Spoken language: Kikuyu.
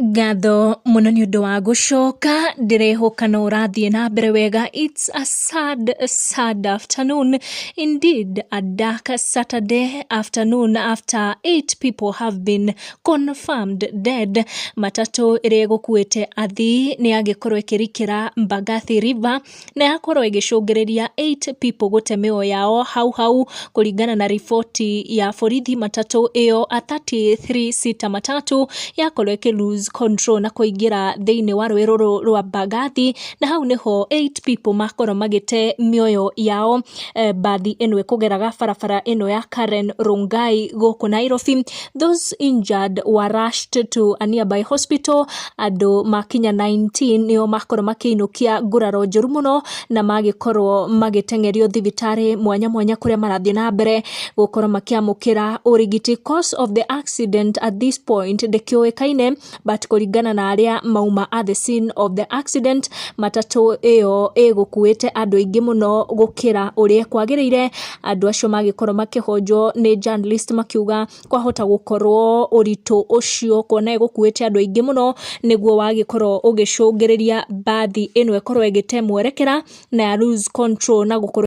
Ngatho mũno nĩ ũndũ wa gũcoka. Ndĩrehoka no ũrathiĩ na mbere wega. It's a sad, sad afternoon indeed, a dark Saturday afternoon after eight people have been confirmed dead. Matatũ ĩrĩa ĩgũkuĩte athii nĩ yagĩkorwo ĩkĩrikĩra Mbagathi River na yakorwo ĩgĩcũngĩrĩria eight people gũte mĩoyo yao hau hau. Kũringana na riboti ya borithi, matatũ ĩyo, a 33 seater matatu, yakorwo ĩkĩ lose control na kũingĩra thĩinĩ wa rũĩ rũrũ rwa Mbagathi, na hau nĩho eight people makorwo magĩte mĩoyo yao. Mbathi ĩno ĩkũgeraga barabara ĩno ya Karen Rongai gũkũ Nairobi. Those injured were rushed to a nearby hospital. Andũ makinya 19 nĩo makorwo makĩinũkia nguraro njũru mũno na magĩkorwo magĩteng'erio thibitarĩ mwanya mwanya kũrĩa marathiĩ na mbere gũkorwo makĩamũkĩra ũrigiti. Cause of the accident at this point ndĩkĩũĩkaine, but kũringana na arĩa mauma at the scene of the accident, matatũ ĩyo ĩgũkuĩte andũ aingĩ mũno gũkĩra ũrĩa kwagĩrĩire. Andũ acio magĩkorwo makĩhonjwo nĩ journalist makiuga kwahota gũkorwo ũritũ ũcio, kuona ĩgũkuĩte andũ aingĩ mũno, nĩguo wagĩkorwo ũgĩcũngĩrĩria mbathi ĩno ĩkorwo ĩgĩte mwerekera na ya lose control na gũkorwo